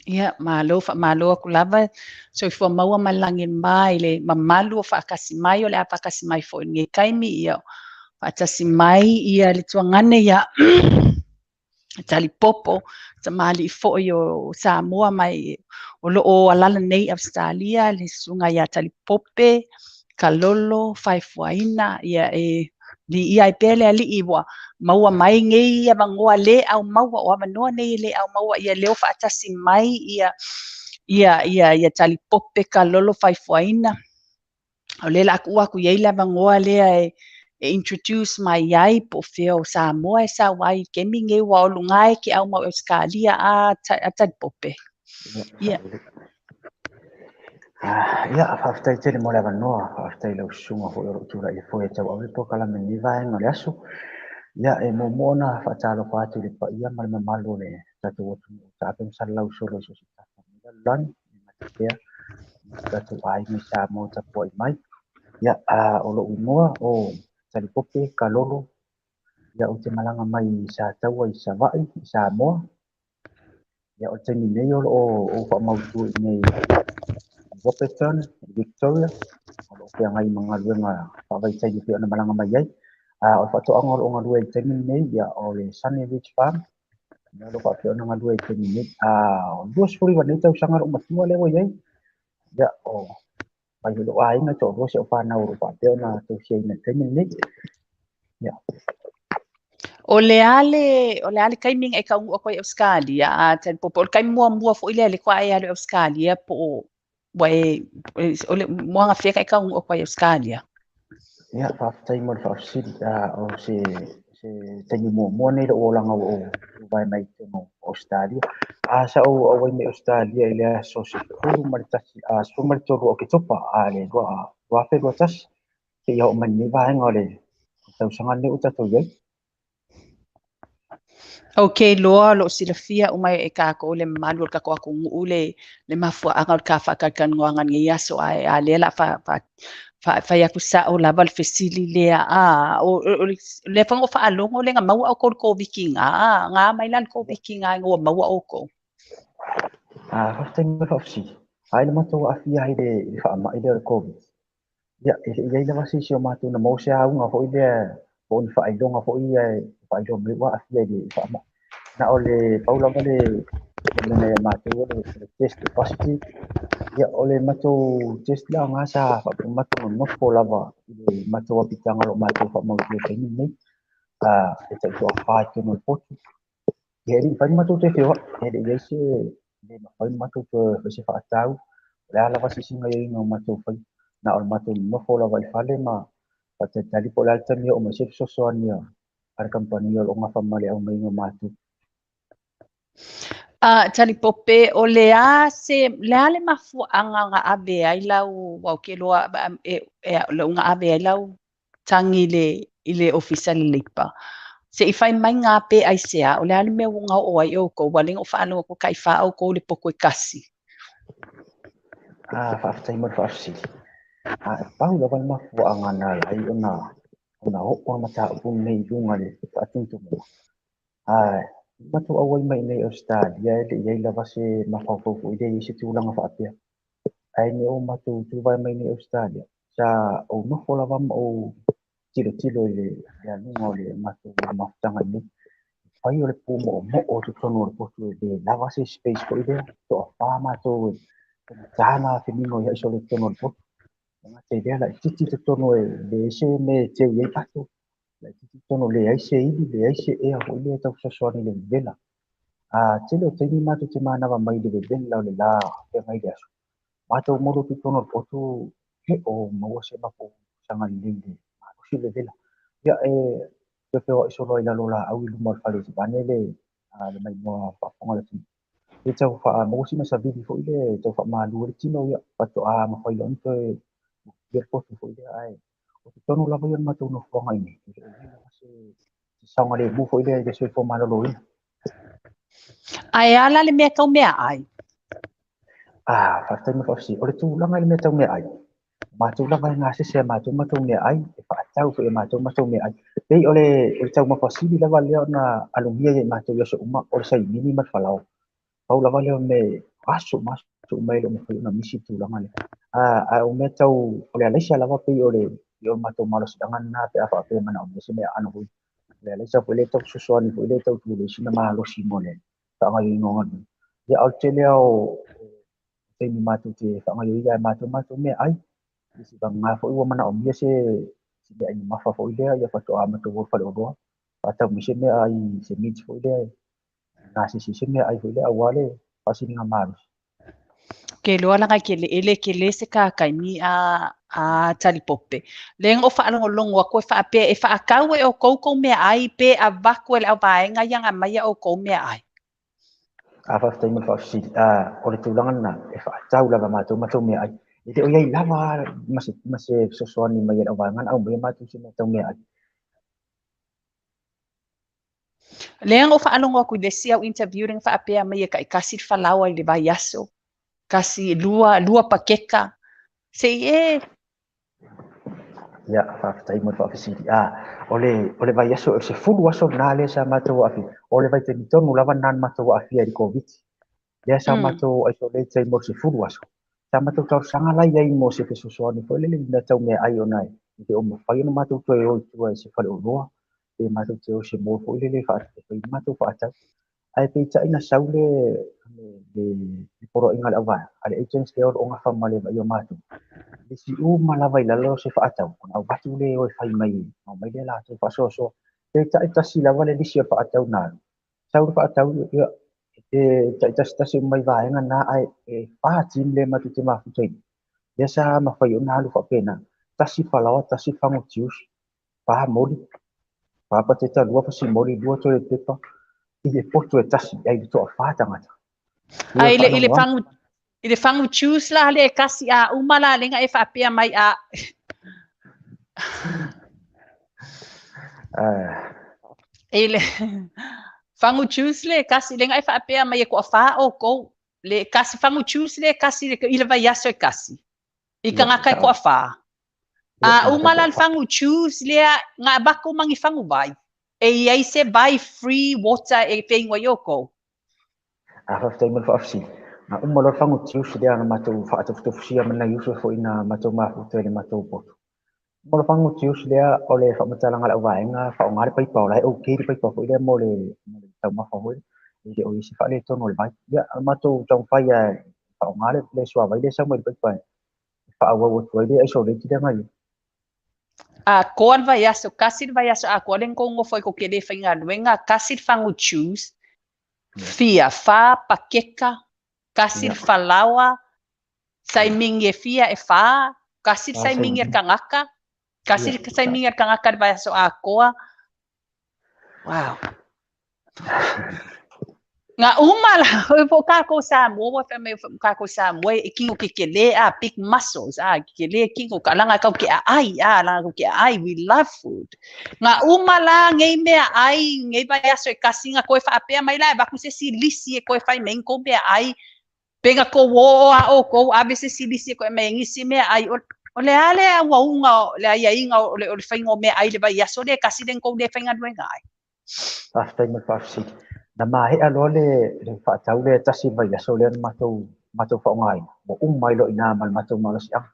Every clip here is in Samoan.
Ia, malo, faamalo atu lava, soifua maua ma le lagi e mama i le mamalu o faatasi mai, o le a faatasi mai foi i lenei taimi, ia, faatasi mai ia le tuagane ia Talipopo, tamalii foi o Samoa mai o lo o alala nei i Ausetalia, le susuga ia Talipope Kalolo Faefuaina, ia e viia ai pea le Alii ua maua mai nei avanoa le aumaua, o avanoa nei e le aumaua, ia leo faatasi mai ia ia ia ia Talipope Kalolo Faefuaina. O lea o le a tuu atu i ai le avanoa lea e introduce mai ai po o fea o Samoa e sau ai i le taimi lenei, ua o luga e ke au mau Ausetalia a Talipope. Ia. Ia, faafetai tele mo le avanoa, faafetai i lau susuga foi o lo o tulai ai foi e tauave le polokalame i lenei vaega o le aso. Ia, e muamua ona faatalofa atu i le paia ma le mamalu o le tatou atunuu o taape ma salalau solo i so o se tafa o lenei lalolagi, e mata pea i tatou aiga i Samoa o tapuai mai. Ia, o lou igoa o Talipope Kalolo, ia ou te malaga mai i Sataua i Savaii i Samoa. Ia, o le taimi nei o lo o ou faamautu i inei i Robertson, i Victoria, o lo o feagai ma galuega faavaitaimi e pei ona malaga mai ai. O le faatoaga o lo o galue ai i le taimi lenei, ia, o le Sunny Ridge Farm, ia, o lo o faapea ona galue ai i le taimi nei. O 29 nei tausaga lou matua lea ua i ai, ia, o mai foi lou aiga, e toalua si au fanau o lo o faapea ona tausiaina i le taimi lenei. Ia. O le a le taimi na e taunuu atu ai i Ausetalia, a Talipope? O le taimi muamua foi lea le faatoa e alu i Ausetalia po o ua e, o le muagafea ka e taunuu atu ai i Ausetalia? Ia, faafetai mo le faafesili. O se taimi muamua nei lou olaga ua ou tuvae mai i totonu o Ausetalia. Sa ou auai mai Ausetalia i le aso 11, 13 o Oketopa, le 2021, seia oo mai lenei vaega o le tausaga lenei ua tatou i ai. Ok, loa o lo o silafia uma e kākou le mamalu o le tatou atunuu le mafuaaga o le ta faatalatalanoaga i lenei aso, ae a lea o le a fai atu sao lava le fesili lea. O lea foi na ou faalogo lea na maua outou i le Koviti na, na mai la le Koviti na ua maua outou. Faafetai mo le faafesili. Ai le matou aafia ai i le faamai lea o le Covid. Ia, e le i ai lava se isi o matou na maua se auga foi lea po o ni faailoga foi ia e faailoa mai ua aafia i le faamai. Na o le pau lava le mea na ia matou o le test positive. Ia, o le matou test la na sa faapea matou nonofo lava i le matou apitaga o lo o matou faamautu i le taimi lenei. E taitoafa i totonu o le potu. Ia, e le i mafai ona matou toe feoai, e le i i ai se le mafai ona matou toe fai se faatau. O le a lava se isi gaoioiga o matou faia, na o le matou nonofo lava i le fale ma faatalitali po o le a le taimi e oo mai se fesoasoani a le kamupani o lo o gafa ma le aumaiga o matou. Talipope, o le a se le a le mafuaaga na ave ai lau ua ou te iloa e lau na ave ai lau tagi i le ofisa le Leipa. Se i fai mai ngā pe ai se a, o le a le mea ua na oo ai outou, ua le na o faalogo atu taifa outou i le poto e tasi. Faafetai mo le faafesili. E pau lava le mafuaaga na ala ai ona oo le mataupu lenei i luga i le faatumutumu. I matou auai mai nei Ausetalia e le i ai lava se mafaufau foi lea i ai se tulaga faapea. Ae ina ua matou tuvae mai nei Ausetalia, sa ou nofo lava ma ou tilotilo i le aluga o le matou mafutaga i nei. Fai o le pumoomoo o totonu o le potu e le lava se space foi lea, toafa matou e faigata ona fenino ai solo i totonu o le potu. E gata i lea laitiiti totonu e leai se mea e teu i ai ato, laitiiti totonu leai se ili, leai se ea foi lea e tau fesoasoani i le vevela. Tele o taimi matou te manava mai i le vevela o le la feagai i le aso. Matou molo atu i totonu o le potu e o maua se mapo sagalelei i le malosi o le vevela. Ia, e feofeoai solo ai i lalo o laau i luma o le fale vaeane le maimoa faafofoga o le atunuu. E tau faamaua sina savili foi lea e tau faamalu ai le tino, ia faatoa mafai loa ona toe utuia le potu foi lea. Ae o totonu lava ia o le matou nofoaga i inei, e le o i ai lava se saogalemu foi lea i le soifua maloloina. Ae a la le mea tau meaai? Faafetai mo le faafesili. O le tulaga i le mea tau meaai, o matou lava e gasese e matou matou meaai, e faatau foi e matou matou meaai. Pei o le taumafa sili lava lea ona alogia ia i matou i aso uma, o le saimini ma le falaoa. Pau lava lea o mea e Aso ma aso uma e le o mafai ona misi le tulaga lea. Ae o mea tau o le alaisa lava pei o le o le matou malosiaga lena pe a faapea e manaomia se meaano foi. O le alaisa foi lea e tau fesoasoani foi lea e tau tuu ai sina malosi mo le faagaoioiga o galuega. Ia a o le tele lava o taimi matou te faagaoioia ai e matou matou meaai. Ia seiavagana foi ua manaomia se meaai mamafa foi lea, ia faatoa matou o i le faleoloa faatau mai se meaai, se meat foi lea e gasese se meaai foi lea aua le faasiliga malosi. Ke loa laga ke le ele ke le se kakaimi a talipope. Le o faalogologo aku e faapea e faatau e ʻoukou kou meaai pe avatu e le auvaega ia na aumaia ʻoukou meaai. A faafetai mo le faafesili. O le tulaga lena, e faatau lava e matou matou meaai. E le o i ai lava ma se fesoasoani mai a le auvaega na aumaia matou se mea tau meaai. Lea na ou faalogo atu i le isi au interview lea na faapea mai e taitasi le falaoa i le vaiaso, tasi, lua, lua pakeka. Se i e. Ia, faafetai mo le faafesili. O le vaiaso, o le 10 aso lena lea sa matou aafia. O le vaitaimi tonu lava lena na matou aafia i le Koviti. Lea sa matou isolate ai mo le 10 aso. Sa matou talosaga la i ai mo se fesoasoani foi lele i mea tau meaai ona e le o mafai ona matou toe o i tua i se faleoloa, pe matou te o i se mall foi lele e fai matou faatau. Ae peitai na sau le poloaiga a le auvaega, a le agents lea o lo o gafa ma le vaaia o matou. Lisi uma lava i lalo o se faatau, ona avatu lea o e fai mai, aumai lea latou faasoasoa. Peitai tasi lava le lisi o le faatau na alu. Sau le faatau, ia, e taitasitasi uma i vaega na, ae e 4 team lea matou te mafuta i. Lea sa mafai ona alu faapena. Tasi falaoa, tasi fagu tiusi, 4 moli, 4 pateta, 2 fasimoli, 2 toilet paper, i le poto e tasi, ai le toa 4 tagata. A i le fagu juice la le kasi a uma la lenga e faapea mai a. I le fagu juice le kasi lenga e faapea mai e toa 4 ʻoukou. Le kasi fagu juice le kasi i le vaiaso e kasi. I tagata e toa-4. A uma la le fagu juice lea nga avatu ma ni fagu vai. E i ai se vai free water e feinu ai ʻoukou. A faafetai mo le faafesili. Na uma loa le fagu juice lea na matou faatofutofusia ma nai uso foi na matou mafuta i le matou poto. Uma le fagu juice lea o le faamatalaga a le auvaega faaaoga le paipa o la e okay le paipa foi lea mo le taumafa foi. E le o i ai se faaletonu o le vai. Ia, matou taumafai e faaaoga le suavai lea e sau mai le paipa e faaauau atu ai le isolate lea na i ai. A koa le vaiaso, kasi le vaiaso atoa le na tou nofo ai tou te le faigaluega, kasi le fagu juice, fia 4 pakeka, kasi le falaoa, saimigi e fia e 4, kasi le saimigi a le tagata, kasi le saimigi a le tagata le vaiaso atoa. Wow. Nga uma la, po kākou Samoa, wha mai kākou Samoa, e kino ke ke le a, big muscles, a, ke le kino, ka langa kau ke a ai, a, langa kau ke a ai, we love food. Nga uma la, ngei mea ai, ngei vaiaso e kasi, nga koe whaapea mai la, e vaku se si lisi e koe whai mei kou mea ai, penga ko o a o kou, ave se si lisi e koe mei ngisi mea ai, o le ale a uaunga, o le ai ainga, o le whaingo mea ai le vaiaso le, kasi le kou le whainga luenga ai. Faafetai mo le faafesili. Na mahea loa le faatau le tasi vaiaso lea na matou faaaogaina. Ua uma ai loa i ina ma le matou malosiaga.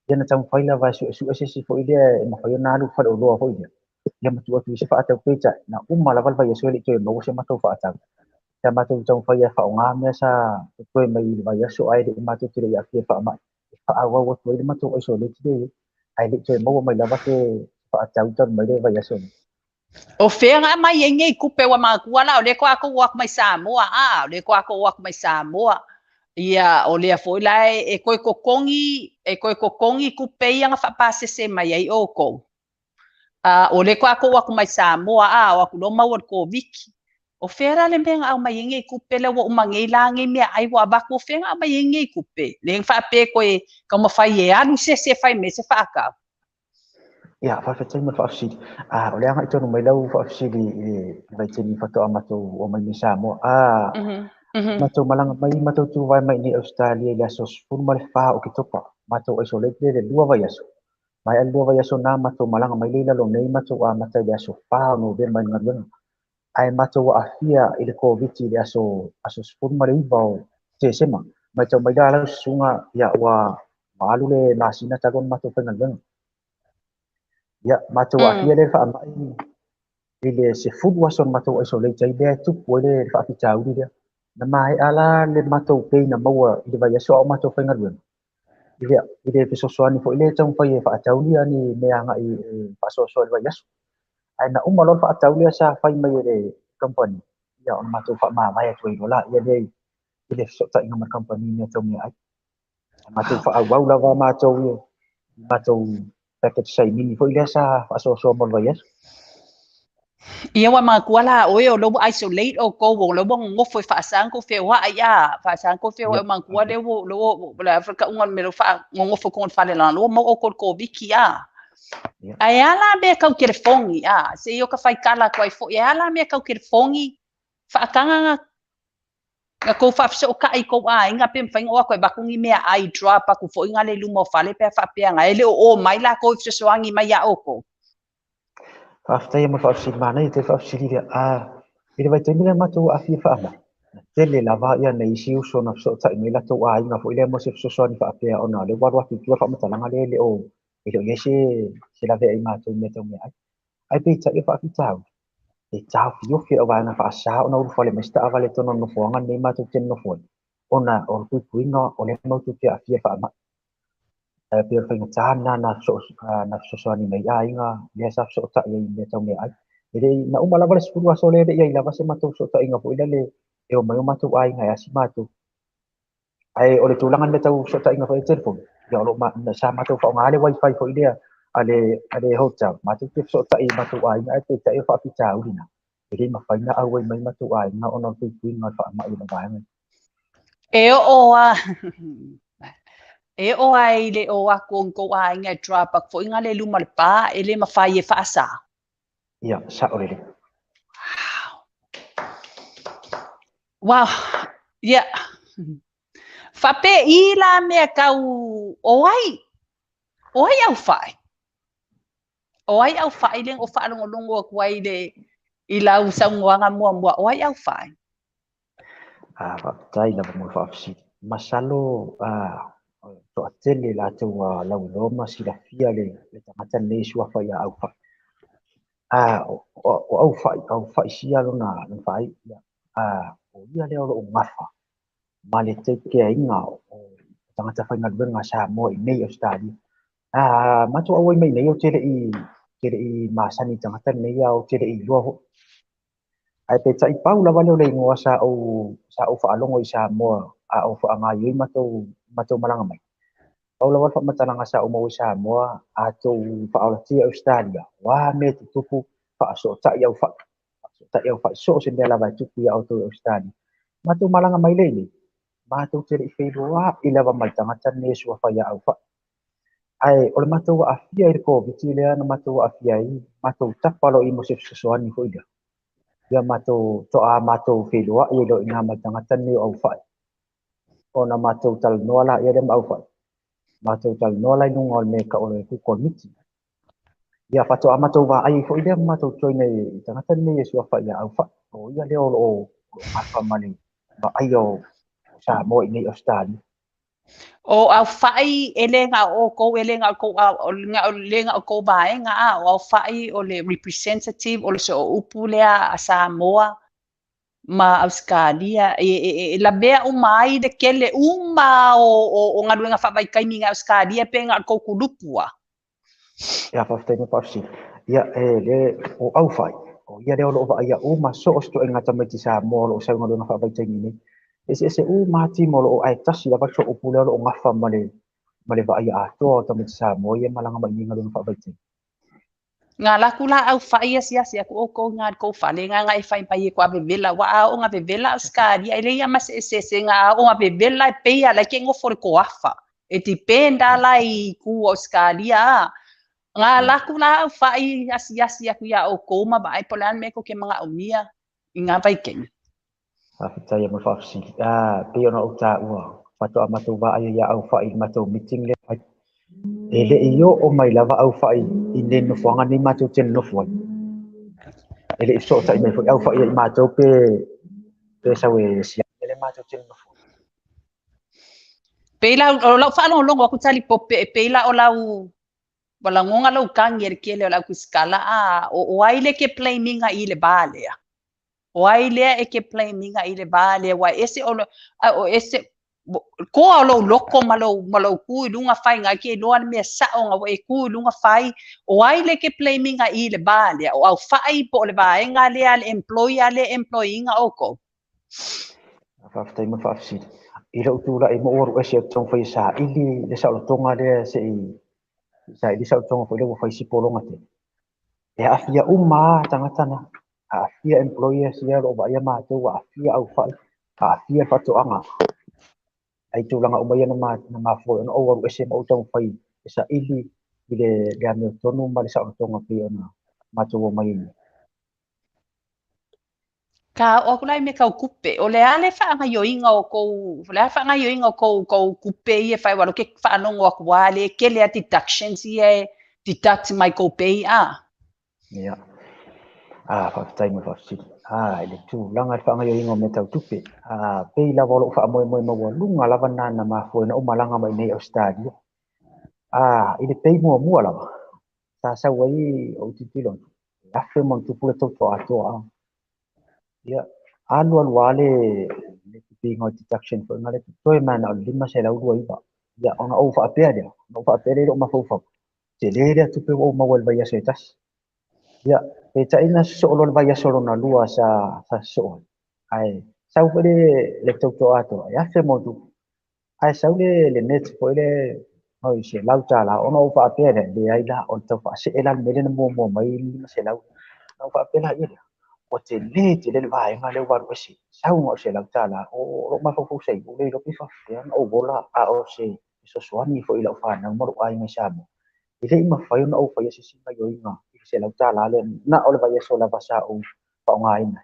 Ia na taumafai lava e suesue se isi foi lea e mafai ona alu faleoloa foi lea. Ia ma tuu atu i se faatau peitai. Na uma lava le vaiaso e le i toe maua se matou faatau. Sa matou taumafai e faaaoga mea sa totoe mai i le vaiaso ae le i matou te le i aafia faamai. E faaauau atu ai le matou isolate lea ae le i toe maua mai lava se faatau talu mai le vaiaso nei. O fea nga mai e ngei kupe wa matua la o le ko ako wa mai Samoa, a o le ko ako wa mai Samoa. Ia o lea foi la e koe kokongi kupe ia nga whapasese mai ai o kou. A o le ko ako wa mai Samoa, a o aku lo mau o ko viki. O fea la le mea nga au mai e ngei kupe le wa umangei la ngei mea ai wa avatu o fea nga mai e ngei kupe. Le whape koe ka mawhai e alu se se whai me se whaakau. Ia, faafetai mo le faafesili. O le aga i tonu mai lau faafesili i le vaitaimi faatoa matou o mai mai Samoa. Matou malaga mai, matou tuvae mai nei Australia i le aso 14 o Oketopa. Matou isolate le 2 vaiaso. Mai a le 2 vaiaso na matou malaga mai le i lalo nei, matou amata i le aso 4 o Novema i le galuega. Ae matou aafia i le Koviti i le aso 19 o Tesema. Matau mai la lau susuga, ia ua alu le masina talu ona matou faigaluega. Ia, matou aafia lea i le faamai i le 10 aso na matou isolate ai lea e tupu ai le faafitauli lea. Na maea la le matou pay na maua i le vaiaso a o matou faigaluega. I le fesoasoani foi lea e taumafai e faatau ni mea agai e faasoasoa i le vaiaso. Ae na uma loa le faatau lea sa fai mai e le kamupani, ia ona matou faamavae atu ai loa laia lea i le fesootaiga ma le kamupani i mea tau meaai. Matou faaauau lava matou ia i matou package saimini foi lea sa faasoasoa mo le vaiaso. Ia ua manatua la oe o lea ua isolate outou, o lea ua nonofo e faasa ona tou feoai a, faasa ona tou feoai, manatua lea ua o le a foi le tauga o le mea lea ua faanonofo i totonu o le fale leaga o lea ua maua outou i le Koviti a. Ae a la mea tau telefoni a, se i o ta faitala atu ai foi, e a la mea tau telefoni, faataga na tou faafesootai i tou aiga pe mafai ona o atu e avatu ni meaai drop atu foi na le i luma o fale pe a faapea na e le o o mai latou e fesoasoani mai iā outou. Faafetai mo le faafesili, manaia tele faafesili lea. I le vaitaimi lea matou aafia faamai, na tele lava ia nai isi uso na fesootai mai latou aiga foi lea mo se fesoasoani faapea ona o lea ua alu atu i tua le faamatalaga lea e le o i ai se laveai i matou i mea tau meaai. Ae peitai o faafitauli, e taofiofi e le vaega faasa ona ulufale mai se taavale i totonu o le nofoaga lenei matou te nonofo ai, ona o le puipuiga o lea matou te aafia i le faamai. Ae pei o le faigata lena na fesoasoani mai ai aiga lea sa fesootai ai i mea tau meaai. E le i, na uma lava le 10 aso lea e le i i ai lava se matou fesootaiga foi lele e omai o matou aiga e asi matou. Ae o le tulaga i mea tau fesootaiga foi i telefoni, ia o lo o sa matou faaaoga le wifi foi lea a le hotel. Matou te fesootai i matou aiga ae peitai o faafitauli na. E le mafai ona auai mai matou aiga ona o le puipuiga o le faamai o le vaega. E oo a e oo ai le o atu o ni tou aiga e drop atu foi na le luma o le pa, e le mafai e faasa. Ia, sao lelei. Wow. Ia. Faapei la mea tau o ai? O ai aufai? O ai aufai lea na ou faalogologo atu ai i le i lau saunoaga muamua, o ai aufai? Faafetai lava mo le faafesili. Masalo toatele latou lauiloa ma silafia le tagata lenei suafa ia Aufai. O Aufai, Aufai sia lona faaiu. O ia lea o loo gafa ma le tekeaiga o tagata faigaluega Samoa i nei Ausetalia. Matou auai mai nei ou te le i masani i tagata lenei a ou te le i iloa foi. Ae peitai pau lava lea o le igoa sa ou faalogo i Samoa a o faagaoioi matou malaga mai. Pau lava le faamatalaga sa ou maua i Samoa a tou faaolatia i Ausetalia, o a mea e tutupu faasootai aufai. Faasootai aufai, so o se mea lava e tupu ia outou i Ausetalia. Matou malaga mai lea i nei, matou te le i feiloai lava ma le tagata lenei e suafa ia Aufai. Ae o le matou aafia i le Koviti lea na matou aafia ai, matou tapa loa i mo se fesoasoani foi lea. Ia matou toa matou feiloai ai loa i ina ma le tagata lenei o Aufai. Ona matou talanoa la ia lea ma Aufai. Matou talanoa la i luga o le mea e tau o le Google Meet. Ia faatoa matou vaai ai foi lea ma matou join ai i tagata lenei e suafa ia Aufai. O ia lea o lo o gafa ma le vaaia o Samoa i nei Ausetalia. O Aufai e le na o kou, e le na o kou, le na o kou vaega a, o Aufai o le representative o le sooupu lea a Samoa ma Ausetalia. E lavea uma ai le kele uma o galuega faavaitaimi i Ausetalia pe na o le tou kulupu a. Ia, faafetai mo faafesili. Ia, e le o Aufai, o ia lea o loo vaaia uma so o se ituaiga tamaiti Samoa o loo sau i galuega faavaitaimi nei. Eseese uma timo o loo ae tasi lava le sooupu lea o loo gafa ma le vaaia atoa o tamaiti Samoa ia malaga mai i nei galuega faavaitaimi. Ngā laku la Aufai asiasi atu outou i ngā kou fale, ngā ngā e whai mai e koa vevela, wa a o ngā vevela Ausetalia, e leia ma se se ngā o ngā vevela e peia lai ke ngofo le koafa. E dependa la i ku Ausetalia a. Ngā laku la Aufai asiasi atu ia outou ma vaai po le a le mea kou te manaomia i ngā vaitaimi. Faafetai mo le faafesili. Pei ona ou taua, faatoa matou vaaia ia Aufai i le matou meeting lea fai. E le i oo mai lava Aufai i le nofoaga nei matou te nonofo ai. E le i fesootai mai foi Aufai ia i matou pe sau e siaki le matou te nonofo ai. Pei la o lau faalogologo aku Talipope e pei la o lau ua lagoga lou tagi e le kele o le aukusikala a o ai le ke blame ina i le va lea. O ai lea e ke blame ina i le va lea ua ese o o ese koa o lou loko ma lou ku i luga fai ngai ke loa le mea sao nga e ku i luga fai o ai le ke blame ina i le va lea o au fai po o le vaega lea le employer le employee ina o kou. Faafetai mo le faafesili. I lou tulai ma ou alu ese ou te taumafai e saili le saolotoga lea se i saili saolotoga foi lea ua fai si pologa tele. E aafia uma lava tagata na. Aafia employers ia o lo o vaaia matou, aafia aufai, aafia le faatoaga. Ai tulaga uma ia na mafua ai ona ou alu ese ma ou taumafai e saili i le amiotonu ma le saolotoga pei ona matou omai ai. Ka o aku lai me kau kupe. O le ale whaangaioinga o kou, o le a whaangaioinga o kou kupe ia whai walo ke whaanongo aku wale, ke lea deductions ia e deduct mai kou pay a. Ia. Ah, faafetai mo le faafesili. Ah, i le tulaga i le faagaoioiga o mea tau tupe. Ah, pei lava o lou faamoemoe maualuga lava lena na mafua ai ona ou malaga mai nei Ausetalia. Ah, i le pay muamua lava, sa sau ai ou tilotilo atu, e 1000 ma ona tupu le tautoa atoa. Ia, alu alu lava le tupiga o deduction foi na le totoe mai na o le 529. Ia, ona ou faapea lea, ona ou faapea lea i lou mafaufau, tele lea tupe ua ou maua i le vaiaso e tasi. Ia, peitai na sosoo loa le vaiaso lona lua sa sosoo ai. Ae sau foi le tautoa atoa, e 1000 ma ona tupu. Ae sau le net foi le oi $100, ona ou faapea lea, leai la, o le tau faasee la le mea lea na muamua mai le 500. Ona ou faapea la ia lea, ua tele tele le vaega lea ua alu ese. Sau na o le $100, o lou mafaufau sa i ua le iloa pe faapefea ona ou ola a o se fesoasoani foi i lau fanau ma lou aiga i Samoa. E le i mafai ona ou faia se isi gaoioiga i le $100 lea, na o le vaiaso lava sa ou faaaogaina.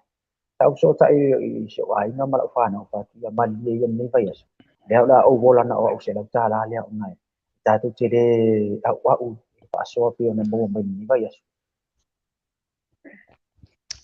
Sa ou fesootai i si ou aiga ma lau fanau, fai atu, ia malie ia lenei vaiaso. Lea o le a ou ola na o au $100 lea ona e tatou te le auau i le faasoa pei ona maua mai lenei vaiaso.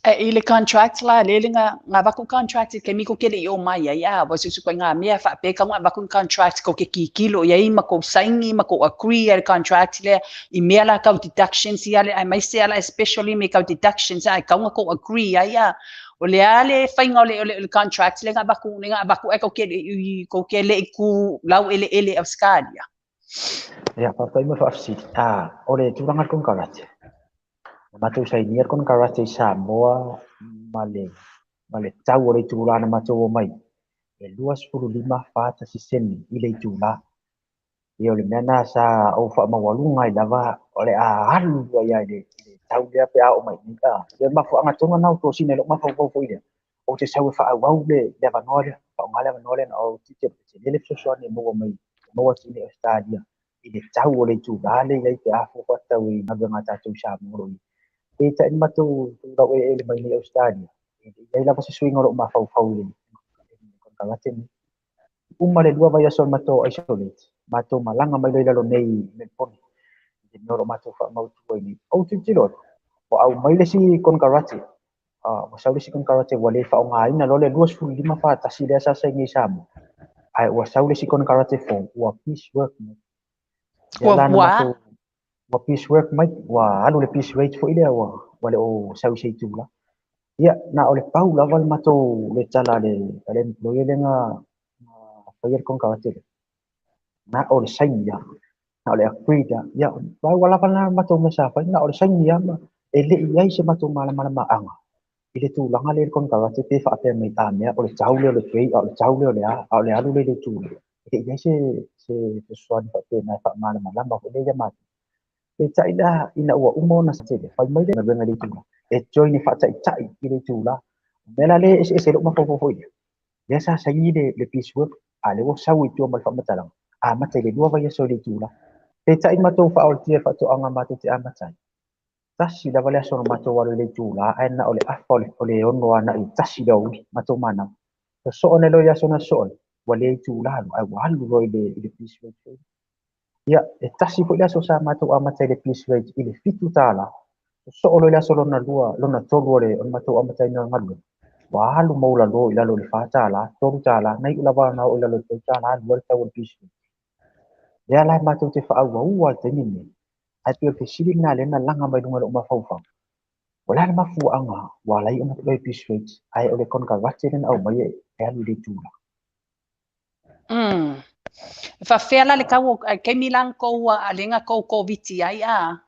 E i le contract la le nga vaku contract ke mi ko kele i o mai ai a wa susu ko ngā mea wha ka ngā vaku contract ko ke kikilo ia i ma ko saini ma ko agree le contract le i mea la kau deductions ia le ai mai se ala especially me kau deductions ai kau ko agree ai a o le ale whainga o le contract le ngā vaku ai ko ke le ku lau ele ele Australia. Ia, faafetai mo le faafesili. Ah, o le tulaga le konekarate. Na matou sainia le konekarate i Samoa ma le tau o le itula na matou omai. E 25.41 sene i le itula. Ia o le mea na sa ou faamaualuga ai lava o le a alu ai i le tau lea pe a oo mai nei. Ah, ia mafuaaga tonu na o tosina i lou mafaufau foi lea. Ou te sau e faaauau le avanoa lea, faaaoga le avanoa lea na ou tilotilo tele le fesoasoani e maua mai maua atu i Australia i le tau o le itula le i ai pe a fua tau i galuega a tatou i Samoa o lo o i ai. Peitai na matou tulau eleele mai nei Australia, e le i ai lava se suiga o lou mafaufau i le konekarate nei. Uma le 2 vaiaso o le matou isolate, matou malaga mai loa i lalo nei i Melbourne, i le mea o lo o matou faamautu ai nei. Ou tilotilo atu, ua aumai le isi konekarate, ua sau le isi konekarate ua le faaaogaina loa le 25.41 lea sa saini i Samoa, ae ua sau le isi konekarate fou, ua piece work mai. Lea Ua la na ua matou ua piece work mai, ua alu le piece rate foi lea ua le o sau i se itula. Ia, na o le pau lava le matou le tala a le employer lea na faia le konekarate lea. Na o le saini lava, na o le agree lava. Ia, ua lava lena matou mea sa fai, na o le saini lava ma e le i ai se matou malamalamaaga i le tulaga lea i le konekarate pe faapea mai a mea o le tau lea o le pay, a o le tau lea o le a, a o le alu lea i le itula. E le i ai se fesoasoani faapena e faamalamalama foi lea ia matou. Peitai la ina ua uma ona tele, fai mai le galuega i le itula, e join e faataitai i le itula. O mea la lea e eseese ai lou mafaufau foi lea. Lea sa saini le piece work, a lea ua sau i tua ma le faamatalaga, amata i le 2 vaiaso i le itula. Peitai matou faaolatia e faatoaga matou te amata ai. Tasi lava le aso na matou alu i le itula, ae na o le afa o le 6 agai i 1 i le aoauli, matou manava. Sosoo nei loa i aso na sosoo ai, ua le itula loa, ae ua alu loa i le piece rate. Ia, e tasi foi le aso sa matou amata i le piece rate i le $7. Sosoo loa i le aso lona lua, lona tolu o le matou amataina o le galuega, ua alu maualalo i lalo o le $4, $3, na iu lava na oo i lalo o le $3, lua le tau o le piece rate. Lea la e matou te faaauauina i le taimi lenei, ae pei o le fesili lena lea na laga mai luga o lou mafaufau. O le a le mafuaaga ua ala ai ona toe piece rate ae o le konekarate lea na aumai e alu i le itu la? E faafefea la le tau o taimi la na tou lea na tou Koviti ai a?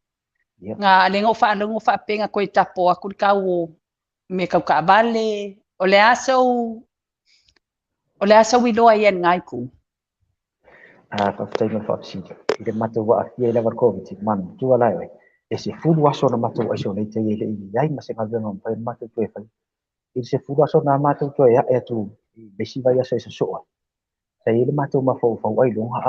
Ia. Na lea na ou faalogo faapea na toe tapo atu le tau o mea tau taavale. O le a sou iloa i lena itu? Faafetai mo le faafesili. I le matou aafia ai lava i le Koviti, manatua la e oe, e 10 aso na matou isolate ai e le i i ai ma se galuega o mafai ona matou toe faia. I le 10 aso na matou toe ae atu i le isi vaiaso e sosoo ai, sa i ai le matou mafaufau ailoga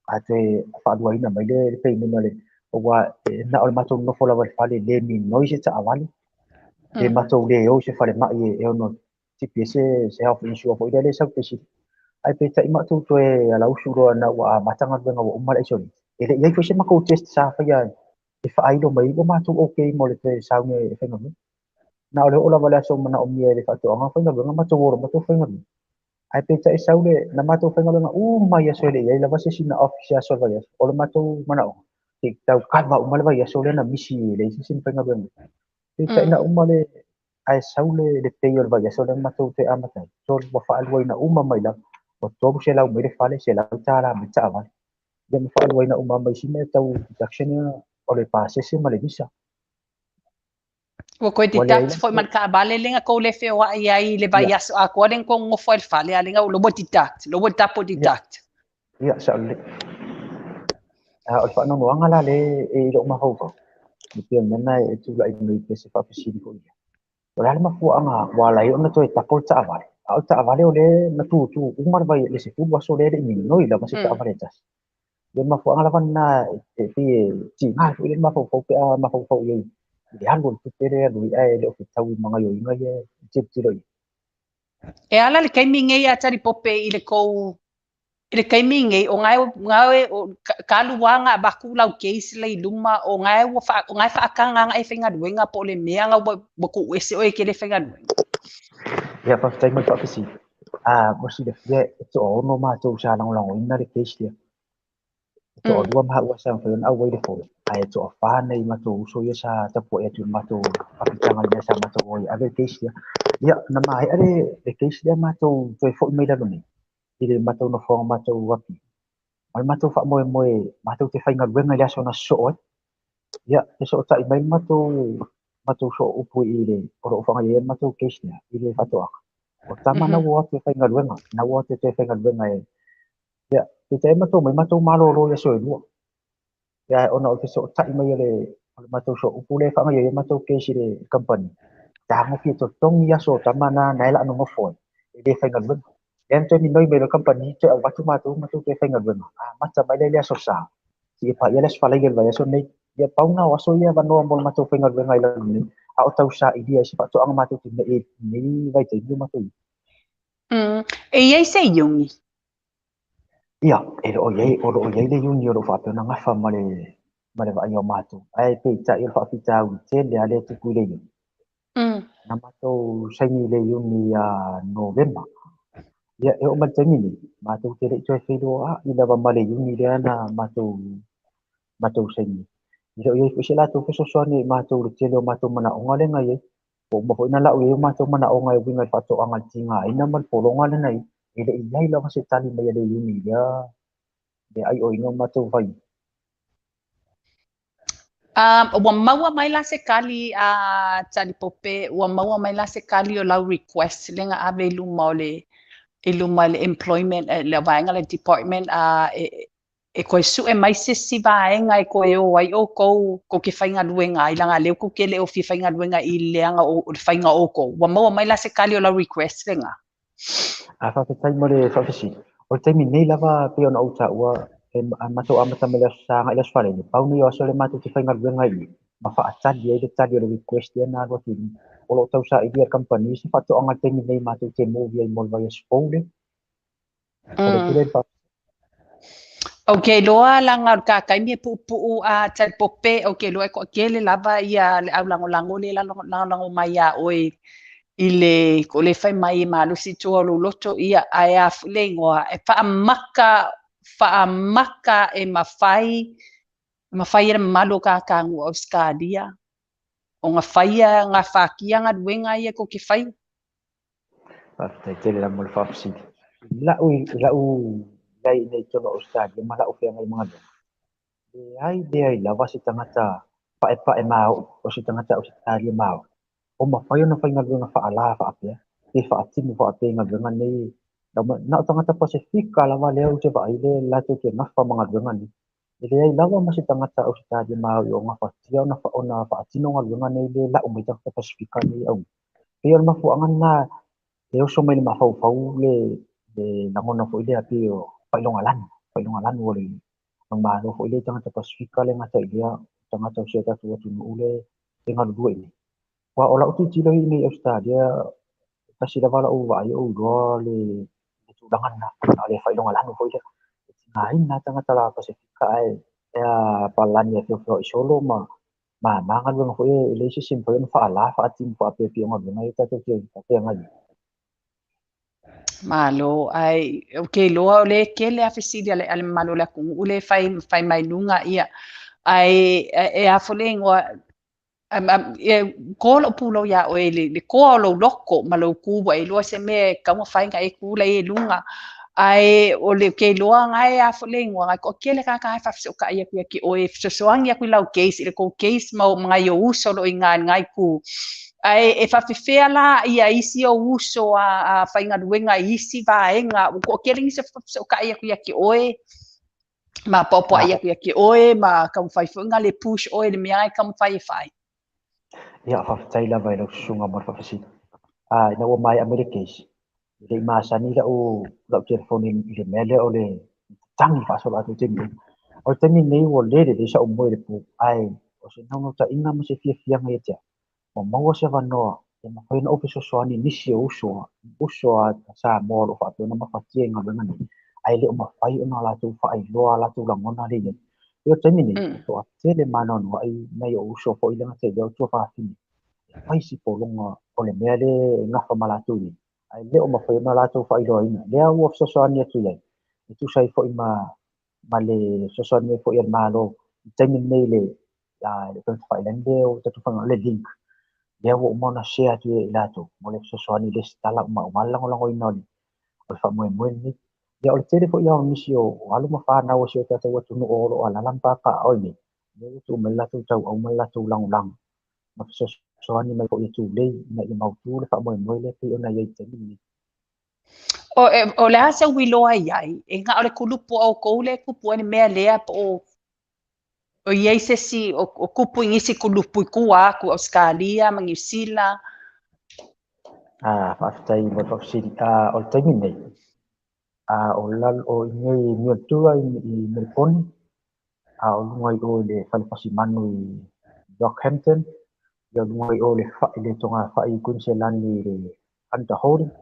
a toe faaluaina mai le payment o le, aua e na o le matou nofo lava i le fale, le minoi se taavale, le matou le o i se falemai e ono tipi ai se health insure foi lea le sau te sili. Ae peitai matou toe alausu loa ina ua amata galuega ua uma le isolate. E le i ai foi se matou test sa faia e faailo mai ua matou okay mo le toe sauni e faigaluega. Na o le oo lava o le aso manaomia e le faatoaga faigaluega, matou o loa matou faigaluega. Ae peitai sau le na matou faigaluega uma i aso e le i ai lava se isi na off i se aso o le vaiaso. O le matou manaoga, se i tau kava uma le vaiaso lea na misi e leai se isi na faigaluega. Peitai na uma le ae sau le pay o le vaiaso lea na matou toe amata ai. So ua faaluaina uma mai lava. Ua $300 mai le fale, $100 mai le taavale. Ia ma faaluaina uma mai isi mea tau deduction ia o le pasese ma le visa. Ua toe Ua leai deduct la foi ma se le taavale lea na tou le feoai ai i le vaiaso atoa lea na tou nonofo ai i le fale, a lea na ua deduct, lea ua double Ia, deduct. ia, sao lelei. O le faanoanoaga la lea e i lou mafaufau, e pei o le mea lena e tulai mai pei o se faafesili foi lea. O le a le mafuaaga ua ala ai ona toe tapo le taavale, a o le taavale o lea na tutu uma le 10 aso lea e le i minoi lava se taavale e tasi. Ia, o le mafuaaga lava lena e pei e tiga ai foi le mafaufau pe a mafaufau i ai i le alu o le tupe lea e alu ai ae le o fetaui ma gaoioiga ia e tilotilo i ai. E ala le taimi nei a Talipope i le tou i le taimi nei o nae o talu lava ona avatu lau case lea i luma o nae ua o nae faataga ana e faigaluega po o le mea na ua tuuese oe e te le faigaluega? Ia, faafetai mo le faafesili. Mo silafia e toaono matou sa lagolagoina le case lea. E toalua maua sa mafai ona auai i le fono, ae toafa nai matou uso ia sa tapuai atu i le matou apitaga i le mea sa matou o ai e ave le case lea. Ia, na maea le case lea matou toe foi mai lalo nei i le matou nofoaga matou api. Ma le matou faamoemoe matou te faigaluega i le aso na sosoo ai. Ia, fesootai mai le matou sooupu i le o lo o faagaoioia le matou case lea i le faatoaga. O tama na ua o atu e faigaluega, na ua o atu e toe faigaluega e. Ia, peitai matou omai matou malolo i aso e 2. Ia, ona o le fesootai mai o le matou sooupu lea e faagaoioia le matou case i le kamupani, tagofi e totogi aso o tama na na e la nonofo ai, e le faigaluega. Lea na toe minoi mai loa le kamupani toe avatu matou matou toe faigaluega. Amata mai lea i le aso Sa, seia paia le aso Faraile o le vaiaso lenei. Ia, pau na o aso ia avanoa mo le matou faigaluega i lalo nei, a o tausailia ai se faatoaga matou te mea i lenei vaitaimi o matou i. E i ai se iuni? Ia, e le o i ai, o lo o i ai le iuni o lo o faapea ona gafa ma le vaaia o matou. Ae peitai o le faafitauli tele lava lea e tupu i le iuni. Na matou saini i le iuni ia Novema. Ia, e oo mai le taimi nei, matou te le i toe feiloai lava ma le iuni lea na matou saini. E le o i ai foi se latou fesoasoani i matou i le tele o matou manaoga lea na i ai. Ua uma foi ona lau i ai o matou manaoga e uiga i le faatoaga i le tigaina ma le pologa lea na i ai. E le i i ai lava se tali mai a le iuni i lea aioiga o matou fai. Ua maua mai la se tali a Talipope, ua maua mai la se tali o lau request lea na ave i luma o le i luma le employment, le vaega le department e toe sue mai se isi vaega e toe o ai outou tou te faigaluega ai, leaga lea tou te le o fia faigaluega i leaga o le faiga o outou. Ua maua mai la se tali o lau request lena? Faafetai mo le faafesili. O le taimi nei lava pei ona ou taua e matou amata mai le aso Sa agai le aso Faraile, pau nei o aso lea matou te faigaluega ai ma faatali ai le tali o le request lea na alu atu i luma. O lo o tausailia e le kamupani se faatoaga i le taimi nei matou te move ai mo le vaiaso fou lea. O le tele le Ou te iloa leaga o le ta taimi e puupuu a Talipope, ou te iloa e toatele lava ia le au lagolago lea e lagolago mai ia oe i le ko le fai mai e malosi i tua o lou loto, ia ae a foi le igoa e faamata. faamaka e mafai e le mamalu o kākānuʻu o Ausetalia o gafaia gafatia galuega ia tou te faia? Faafetai tele lava mo le faafesili. I la'u i ai nei totonu o Ausetalia ma la'u feagai ma galuega, leai leai lava se tagata pa'epa'e mao'o o se tagata Ausetalia mao'o o mafai ona faigaluega fa'alā fa'apea pe fa'atimu fa'apea i galuega nei. Na o tagata Pasefika lava lea ou te vaai le latou te gafa ma galuega nei. E leai lava ma se tagata Ausetalia mao'i o gafatia ona fa'atino galuega nei le la'u mai tagata Pasefika nei aumai. Pei o le mafua'aga lena e oso mai le mafaufau le lagona foi lea pei o faailogalanu o le Malo foi lea i tagata Pasefika le gata i lea tagata o si o tatou atunu'u le e galulue i nei. Ua o la'u tilotilo i nei Ausetalia, tasi lava la'u vaai ou iloa le tulaga lena o le faailogalanu foi lea. E tigaina tagata la Pasefika ae palani e feofeoa'i solo ma mamā galuega foi e leai se isi e mafai ona fa'alā fa'atimu fa'apea pei o galuega ia tatou te feagai ai. Malo, ai o ke iloa o le tele a fesili a le mamalu o le atunu'u le fai mai luga ia ai e a foi le igoa e ko lo'u pulou iā ʻoe le koa o lou loko ma lou kū ua e iloa se mea e tatau ona fai na e tū lai e luga ae o le ke iloa gae a foi le igoa gae toʻatele tagata gae faafesootaʻi atu ia te ʻoe e fesoasoani atu i lau case i le tou case ma nai ou uso o loo i ina i lena itu ae e faafefea la ia isi ou uso a faigaluega i isi vaega ua toʻatele nisi e faafesootaʻi atu ia te ʻoe ma poapoaʻi atu ia te ʻoe ma taumafai foi na le push ʻoe le mea e taumafai e fai? Ia, faafetai lava i lau susuga mo le faafesili. Ina ua maea mai le case, e le'i masani la'u telefoni i le mea lea o le tatagi faasoloatoa i taimi uma. O le taimi lenei ua lē lelei sa'u moe i le pō, ae o se naunautaʻiga ma se fiafiaga ia te a'u, ua maua se avanoa e mafai ona ou fesoasoani nisi o uso a Samoa o lo'o faapea ona mafatia i galuega nei, ae le o mafai ona latou faailoa a latou lagona le iai. E o taimi nei, e toatele maanoanoaʻi nai o'u uso foi le gata i lea o tuafafine. E fai si pologa o le mea lea e gafa ma latou nei, ae le o mafai ona latou faailoaina. Lea ua fesoasoani atu i ai, e tusa ai foi ma le fesoasoani mai foi a le Malo i taimi nei le upegatafailagi lea o tatou faiga le link. Lea ua uma ona share atu i latou mo le fesoasoani i lesitala uma aua le lagolagoina o le faamoemoe lenei. Ia o le tele foi ia o nisi o alo ma fanau o si o tatou atunu'u o loo alaala ma papaaao i nei, lea ua tuu mai le latou tauau ma le latou lagolago ma fesoasoani mai foi e tulei ina ia mautū le faamoemoe lea pei ona i ai i taimi lenei. O le a sau iloa i ai, e na o le kulupu o kou le kupu ai le mea lea po o i ai se isi o kupu i nisi kulupu i tua atu Ausetalia ma Niu Sila? Faafetai mo le faafesili. O le taimi nei, o lalo o i nei Mildura i Meliponi, a o luga i o i le fale fasimanu i Rockhampton, ia o luga i o le fa'i le togafa'i i Kuiniselani i le Hunter Holding.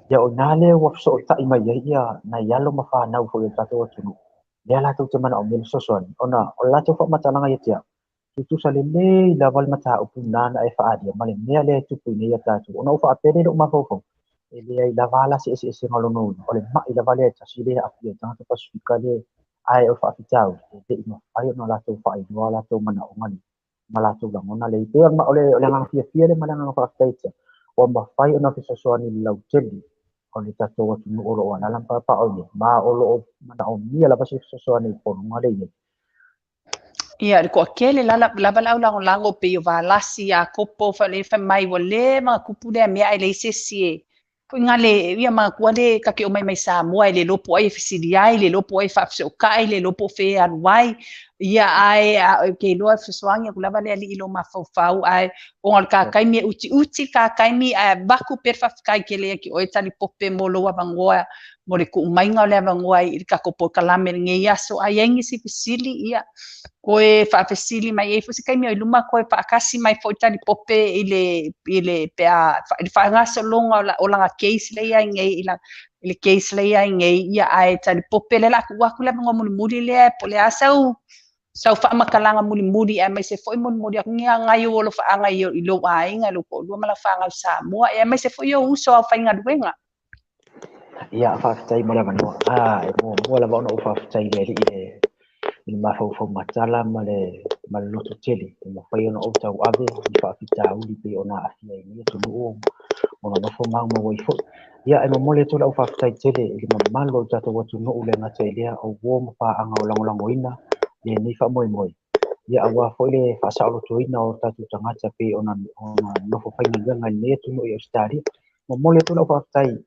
Ia o ina lea ua fesoota'i mai ai ia nai alo ma fanau foi o le tatou atunu'u. Lea latou te manaomia le fesoasoani ona o le latou faamatalaga ia te a'u, tutusa lelei lava le mataupu nana e faaalia ma le mea lea e tupu i nei ia tatou. Ona ou faapea lea i lo'u mafaufau, e leai lava la se eseesega o lona uiga, o le ma'i lava lea e tasi lea e aafia i tagata Pasefika le ae o le faafitauli, e le'i mafai ona latou faailoa latou manaoga nei ma latou lagona le pei o le agaga fiafia lea ma le agaga faafetai te ua mafai ona fesoasoani i le lautele o le tatou atunu'u o lo'o alaala ma papaaao nei ma o lo'o manaomia lava se fesoasoani i pologa le iai. Ia, le toatele lava lau lagolago pei o Valasi Iakopo fa le fai mai ua leva ona tupu lea mea ae leai se isi e foi le ia manatua le ta te omai mai Samoa e le iloa po o ai e fesili ai, le iloa po o ai e faafesootai, le iloa po o fea e alu ai. Ia ae ke iloa e fesoasoani atu lava le Alii i lou mafaufau ae ona o le kakaimi e utiuti kakaimi ae avatu pea le faafetai tele ia te oe Talipope mo lou avanoa mo le tuumaiga o le avanoa i le tatou polokalame i lenei aso. A i ai nisi fesili, ia toe faafesili mai ai foi se taimi o i luma toe faatasi mai foi Talipope i le pe a i le faagasologa o lana case le i ai nei i le case le i ai nei. Ia ae Talipope le la tuu atu le avanoa mulimuli lea po o le a sau faamatalaga mulimuli aemaise foi mulimuli atu ni agai o alofaaga i lou aiga, lou toalua ma lau fanau Samoa, aemaise foi o uso au faigaluega. Ia, faafetai mo le avanoa. E muamua lava ona ou faafetai i le Alii i le mafaufau matala ma le loto tele e mafai ona ou tauave i faafitauli pei ona aafia ai nei atunuu o nonofo maumau ai foi. Ia, e momoli atu lau faafetai tele i le mamalu o le tatou atunuu le gata i lea o uo ma paaga o lagolagoina lenei faamoemoe. Ia, aua foi le faasaolotoina o tatou tagata pei ona nonofo faigaluega i lenei atunuu i Ausetalia. Momoli atu lau faafetai i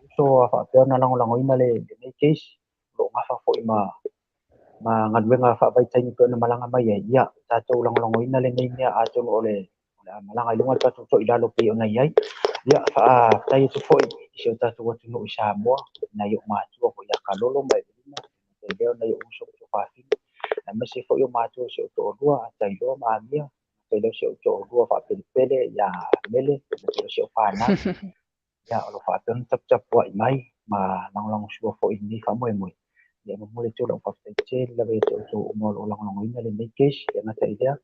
uso a faapea ona lagolagoina lenei case, o lo o gafa foi ma galuega faavaitaimi pei ona malaga mai ai. Ia, tatou lagolagoina lenei mea atonu o le a malaga i luga le tatou toilalo pei ona i ai. Ia, faafetai atu foi i si o tatou atunuu i Samoa, nai ou matua foi ia Kalolo ma Evelina, lea nai ou uso fafine, aemaise foi o matua si ou toalua, Tailoa ma Amia, Tailua si ou toalua faapelepele ia Mele, Tailua si ou fanau. Ia, o lo o faapea ona taputapuai mai ma lagolagosua foi i lenei faamoemoe. Ia, momoli atu lau faafetai tele lava ia te outou uma o lo o lagolagoina lenei case. E gata i lea,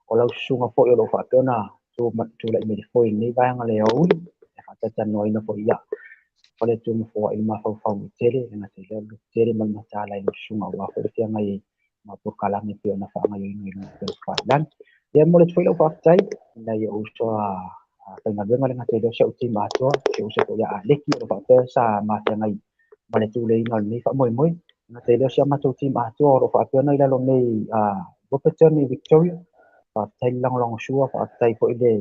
o lau susuga foi o lo o faapea ona tulai mai le foe i lenei vaega o le aoauli, e faataitanoaina foi ia o le Atua ma foai le mafaufau tele, e gata i lea o le tele ma le mataala i lau susuga aua foi le feagai ai ma polokalame pei ona faagaoioiga i luga o upufaialagi. Ia, momoli atu foi lau faafetai i nai ou uso a faigaluega le gata i lea o si au team atoa, si ou uso foi ia Aleki o lo o faapea sa mafeagai ma le tuleiga o lenei faamoemoe. E gata i lea o si a matou team atoa o lo o faapea ona i lalo nei Robertson i Victoria. Faafetai le lagolagosua, faafetai foi le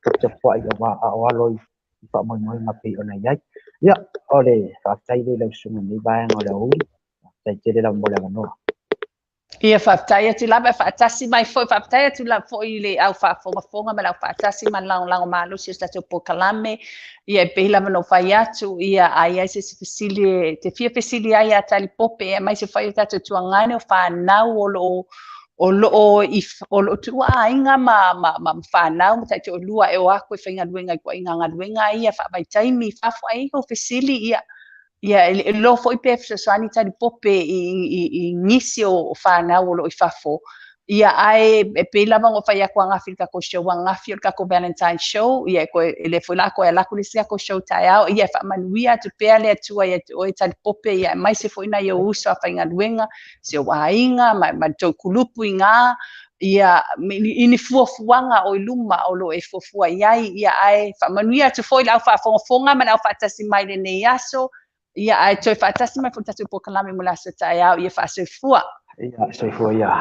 taputapuai a o alo i faamoemoega pei ona i ai. Ia, o le faafetai lea i lau susuga i lenei vaega o le aoauli. Faafetai tele lava mo le avanoa. Ia, faafetai atu lava e faatasi mai foi, faafetai atu lava foi i le au faafogafoga ma le au faatasi ma le lagolago malosi o se tatou polokalame. Ia, e pei lava ona ou fai atu, ia, a i ai se isi fesili e te fia fesili ai ia Talipope, aemaise foi o tatou tuagane o fanau o lo o tuua aiga ma fanau ma taitoalua e o aku e faigaluega i ituaiga galuega ia faavaitaimi i fafo, ai o fesili, ia, ia, e iloa foi pe fesoasoani Talipope i nisi o fanau o lo o i fafo. Ia, ae e pei lava ona fai atu ananafi i le tatou show ananafi o le tatou Valentine show. Ia, e le foi la toe ala atu le isi tatou show taeao. Ia, e faamanuia atu pea le Atua ia te oe Talipope, ia, aemaise foi nai ou uso a faigaluega, si ou aiga, ma le tou kulupu i ngā, ia, i ni fuafuaga o i luma o lo o e fuafua i ai. Ia, ae faamanuia atu foi le au faafogafoga ma le au faatasi mai lenei aso. Ia, ae toe faatasi mai foi le tatou polokalame mo le aso taeao. Ia, faasoifua. Ia, soifua ia.